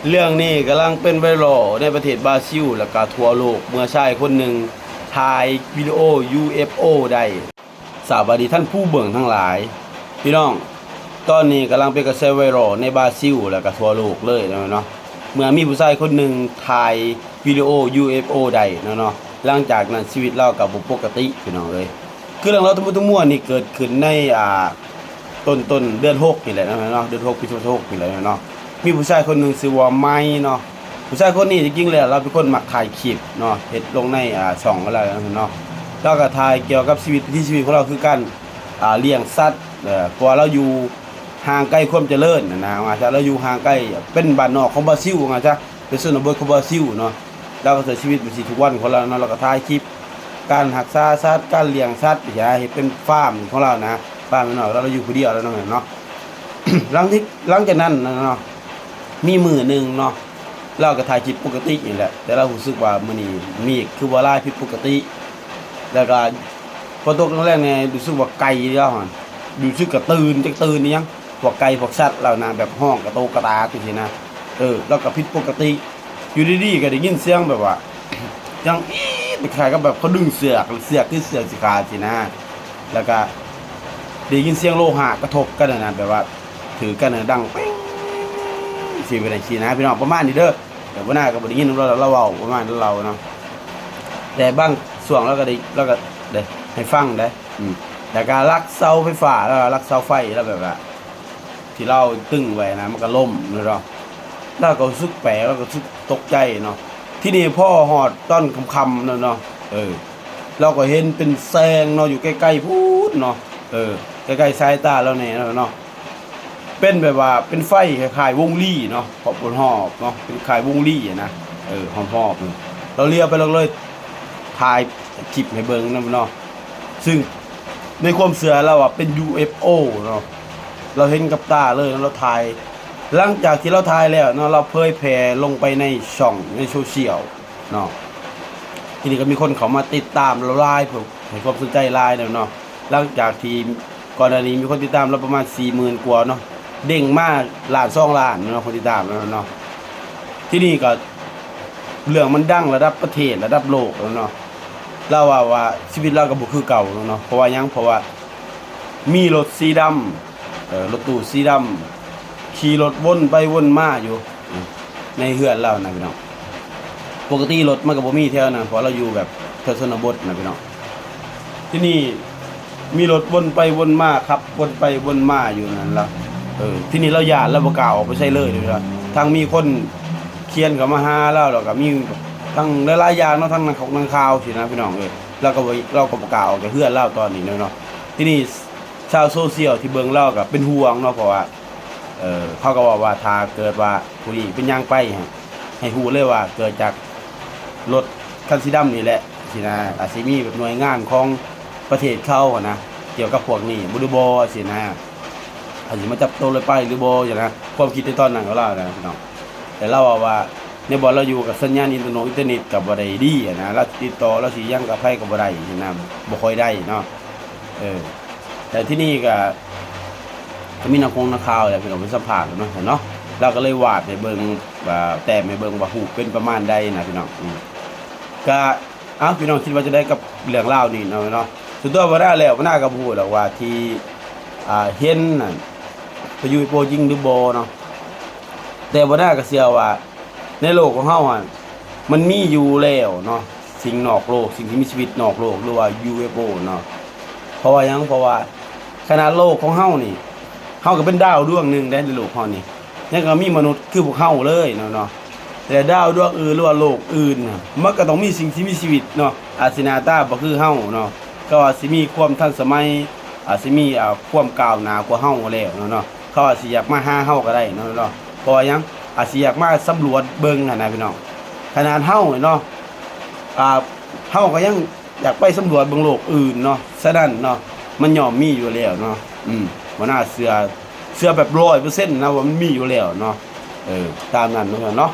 ເລື່ອງນີ້ກຳລັງເປັນໄວຣັລໃນປະເທດບຣາຊິວ ແລະກະທົ່ວໂລກ ເມື່ອຊາຍຄົນໜຶ່ງຖ່າຍວິດີໂອ ຢູເອັຟໂອ ໄດ້. ສະບາຍດີທ່ານຜູ້ເບິ່ງທັງຫຼາຍ ພີ່ນ້ອງ, ຕອນນີ້ກຳລັງເປັນກະແສໄວຣັລໃນບຣາຊິວ ແລະກະທົ່ວໂລກເລີຍເນາະ ເມື່ອມີຜູ້ຊາຍຄົນໜຶ່ງຖ່າຍວິດີໂອ ຢູເອັຟໂອ ໄດ້ເນາະ. ຫຼັງຈາກນັ້ນຊີວິດລາວກະບໍ່ປົກກະຕິ ພີ່ນ້ອງເອີຍ. ຄືເລື່ອງລາວທັງໝົດທັງມວນນີ້ເກີດຂຶ້ນໃນ ອ່າ ຕົ້ນໆເດືອນຫົກນີ້ແຫຼະເນາະ ເດືອນຫົກປີສອງພັນຊາວຫົກນີ້ແຫຼະເນາະ. ມີຜູ້ຊາຍຄົນໜຶ່ງຊື່ວ່າໄມເນາະ, ຜູ້ຊາຍຄົນນີ້ຈິງໆແລ້ວລາວເປັນຄົນມັກຖ່າຍຄລິບເນາະ ເຮັດລົງໃນ ອ່າ ຊ່ອງຂອງລາວເນາະ. ລາວກໍຖ່າຍກ່ຽວກັບຊີວິດ ວິຖີຊີວິດຂອງລາວ ຄືການ ອ່າ ລ້ຽງສັດ ເອີ ເພາະວ່າລາວຢູ່ຫ່າງໄກຄວາມຈະເລີນນະ ວ່າຊະ ລາວຢູ່ຫ່າງໄກ ເປັນບ້ານນອກຂອງບຣາຊິວ ວ່າຊະ ເປັນຊົນນະບົດຂອງບຣາຊິວເນາະ. ລາວກໍໃຊ້ຊີວິດແບບຊີ້ທຸກວັນຂອງລາວເນາະ, ລາວກໍຖ່າຍຄລິບການຮັກສາສັດ ການລ້ຽງສັດ ເຮັດເປັນຟາມຂອງລາວນະ, ຟາມນ້ອຍໆ ລາວຢູ່ຜູ້ດຽວແລ້ວເນາະ. ຫຼັງທີ່ ຫຼັງຈາກນັ້ນນະເນາະ ມີມື້ໜຶ່ງເນາະ ລາວກໍຖ່າຍຄລິບປົກກະຕິນີ້ແຫຼະ ແຕ່ລາວຮູ້ສຶກວ່າມື້ນີ້ເມກຄືວ່າຫຼາຍຜິດປົກກະຕິ ແລ້ວກໍຝົນຕົກແຮງໆແດ່ ຮູ້ສຶກວ່າໄກ່ລາວຫັ້ນ ຮູ້ສຶກກະຕື່ນ ຈັກຕື່ນອີ່ຫຍັງ ພວກໄກ່ພວກສັດລາວນະ ແບບຮ້ອງກະໂຕກະຕາກຈັ່ງຊີ້ນະ. ເອີ ລາວກໍຜິດປົກກະຕິ ຢູ່ດີໆກໍໄດ້ຍິນສຽງແບບວ່າ ຫຍັງອີດ ຄ້າຍໆກັບແບບເຂົາດຶງເຊືອກ ເຊືອກຄືເຊືອກຊິຂາດຊີ້ນະ. ແລ້ວກະໄດ້ຍິນສຽງໂລຫະກະທົບກັນຫັ້ນນະ ແບບວ່າຖືກກັນຫັ້ນ ດັງແປ້ງ ຊິເປັນຈັ່ງຊີ້ນະ ພີ່ນ້ອງ ປະມານນີ້ເດີ. ແຕ່ຫົວໜ້າກໍບໍ່ໄດ້ຍິນນຳລາວ ລາວເວົ້າປະມານລາວເນາະ ແຕ່ບາງຊ່ວງລາວກໍໄດ້ ລາວກໍໄດ້ໃຫ້ຟັງໄດ໋. ອືມ ແລ້ວກໍລັກເສົາໄຟຟ້າ ລາວລັກເສົາໄຟ ລາວແບບວ່າ ທີ່ລາວຕຶງໄວ້ນະ ມັນກໍລົ້ມເນາະ. ລາວກໍຮູ້ສຶກແປກ ລາວກໍຮູ້ສຶກຕົກໃຈເນາະ. ທີນີ້ພໍຮອດຕອນຄ່ຳໆແລ້ວເນາະ ເອີ ລາວກໍເຫັນເປັນແສງເນາະ ຢູ່ໄກໆພຸ້ນເນາະ ເອີ ໃກ້ໆສາຍຕາລາວແດ່ເນາະ. ເປັນແບບວ່າເປັນໄຟຄ້າຍໆວົງລີເນາະ ຮອບໆເນາະ ເປັນຄ້າຍວົງລີນະ ເອີ ຮອບໆ. ລາວລຽວໄປ ລາວກໍເລີຍຖ່າຍຄລິບໃຫ້ເບິ່ງນຳເນາະ ຊຶ່ງໃນຄວາມເຊື່ອລາວວ່າເປັນ ຢູເອັຟໂອ ເນາະ ລາວເຫັນກັບຕາເລີຍ ລາວຖ່າຍ. ຫຼັງຈາກທີ່ລາວຖ່າຍແລ້ວເນາະ ລາວເຜີຍແຜ່ລົງໄປໃນຊ່ອງໃນໂຊຊຽວເນາະ ທີນີ້ກໍມີຄົນເຂົ້າມາຕິດຕາມລາວຫຼາຍ ເພື່ອໃຫ້ຄວາມສົນໃຈຫຼາຍແລ້ວເນາະ. ຫຼັງຈາກທີ່ກ່ອນໜ້ານີ້ມີຄົນຕິດຕາມລາວປະມານສີ່ໝື່ນກວ່າເນາະ ເດ້ງມາລ້ານສອງລ້ານເນາະ ຄົນຕິດຕາມລາວເນາະ. ທີນີ້ກໍເລື່ອງມັນດັງລະດັບປະເທດ ລະດັບໂລກແລ້ວເນາະ. ລາວເວົ້າວ່າຊີວິດລາວກໍບໍ່ຄືເກົ່າແລ້ວເນາະ ເພາະວ່າຫຍັງ ເພາະວ່າມີລົດສີດຳ ເອີ ລົດຕູ້ສີດຳ ຂີ່ລົດວົນໄປວົນມາຢູ່ ໃນເຮືອນລາວນະພີ່ນ້ອງ. ປົກກະຕິລົດມັນກໍບໍ່ມີແຖວນັ້ນ ເພາະລາວຢູ່ແບບແຖວຊົນນະບົດນະພີ່ນ້ອງ. ທີນີ້ມີລົດວົນໄປວົນມາ ຂັບວົນໄປວົນມາຢູ່ນັ້ນລະ ເອີ ທີນີ້ລາວຢ້ານ ລາວບໍ່ກ້າອອກໄປໃສເລີຍເດ້. ທັງມີຄົນຂຽນເຂົ້າມາຫາລາວ ແລ້ວກໍມີທັງຫຼາຍໆຢ່າງເນາະ ທັງນັກຂ່າວ ນັກຂ່າວຊີ້ນະພີ່ນ້ອງເອີຍ. ລາວກໍບໍ່ ລາວກໍບໍ່ກ້າອອກຈາກເຮືອນລາວຕອນນີ້ເນາະ. ທີນີ້ຊາວໂຊຊຽວທີ່ເບິ່ງລາວກໍເປັນຫ່ວງເນາະ ເພາະວ່າ ເອີ ເຂົາກໍເວົ້າວ່າ ຖ້າເກີດວ່າຜູ້ນີ້ເປັນຫຍັງໄປ ໃຫ້ ໃຫ້ຮູ້ເລີຍວ່າເກີດຈາກລົດຄັນສີດຳນີ້ແຫຼະຊີ້ນະ. ອາດຊິມີແບບໜ່ວຍງານຂອງປະເທດເຂົາຫັ້ນນະ ກ່ຽວກັບພວກນີ້ບໍ່ ຫຼືບໍ່ຊີ້ນະ ອາດຊິມາຈັບໂຕເລີຍໄປຫຼືບໍ່ຊີ້ນະ. ຄວາມຄິດໃນຕອນນັ້ນຂອງລາວນະພີ່ນ້ອງ. ແຕ່ລາວເວົ້າວ່າ ໃນບ່ອນລາວຢູ່ກໍສັນຍານອິນເຕີເນັດ ອິນເຕີເນັດກໍບໍ່ໄດ້ດີຫັ້ນນະ, ລາວຊິຕິດຕໍ່ ລາວຊິຫຍັງກັບໃຜກໍບໍ່ໄດ້ຫັ້ນນະ, ບໍ່ຄ່ອຍໄດ້ເນາະ. ເອີ ແຕ່ທີນີ້ກໍ ກໍມີນັກຄົງນັກຂ່າວແຫຼະ ພີ່ນ້ອງ ໄປສຳພາດເນາະ ເນາະ. ລາວກໍເລີຍວາດໃຫ້ເບິ່ງ ວ່າ ແຕ້ມໃຫ້ເບິ່ງວ່າຮູບເປັນປະມານໃດນະ ພີ່ນ້ອງ. ອືມ ກໍ ເອົ້າ ພີ່ນ້ອງຄິດວ່າຈັ່ງໃດກັບເລື່ອງລາວນີ້ເນາະ ເນາະ? ສ່ວນຕົວບ່າວນາແລ້ວ ບ່າວນາກໍບໍ່ຮູ້ດອກວ່າທີ່ ອ່າ ເຫັນນັ້ນເປັນ ຢູເອັຟໂອ ຈິງຫຼືບໍ່ເນາະ, ແຕ່ບ່າວນາກໍເຊື່ອວ່າ ໃນໂລກຂອງເຮົາຫັ້ນ ມັນມີຢູ່ແລ້ວເນາະ ສິ່ງນອກໂລກ ສິ່ງທີ່ມີຊີວິດນອກໂລກ ຫຼືວ່າ ຢູເອັຟໂອ ເນາະ. ເພາະວ່າຫຍັງ? ເພາະວ່າຂະໜາດໂລກຂອງເຮົານີ້ ເຮົາກໍເປັນດາວດວງໜຶ່ງເດ້ ໃນໂລກເຮົານີ້ ຍັງກໍມີມະນຸດຄືພວກເຮົາເລີຍເນາະ ເນາະ. ແຕ່ດາວດວງອື່ນ ຫຼືວ່າໂລກອື່ນນະ ມັນກໍຕ້ອງມີສິ່ງທີ່ມີຊີວິດເນາະ, ອາດຊິໜ້າຕາບໍ່ຄືເຮົາເນາະ, ກໍອາດຊິມີຄວາມທັນສະໄໝ ອາດຊິມີ ອ່າ ຄວາມກ້າວໜ້າກວ່າເຮົາແລ້ວເນາະ ເນາະ. ເຂົາອາດຊິຢາກມາຫາເຮົາກໍໄດ້ເນາະ ເນາະ. ເພາະວ່າຫຍັງ? ອາດຊິຢາກມາສຳຫຼວດເບິ່ງຫັ້ນນະ ພີ່ນ້ອງ. ຂະໜາດເຮົາເນາະ ອ່າ ເຮົາກໍຍັງຢາກໄປສຳຫຼວດເບິ່ງໂລກອື່ນເນາະ. ສະນັ້ນເນາະ ມັນຍ່ອມມີຢູ່ແລ້ວເນາະ. ອືມ ຫົວໜ້າເຊື່ອ ເຊື່ອແບບຮ້ອຍເປີເຊັນນະວ່າມັນມີຢູ່ແລ້ວເນາະ. ເອີ ຕາມນັ້ນເນາະ ເນາະ.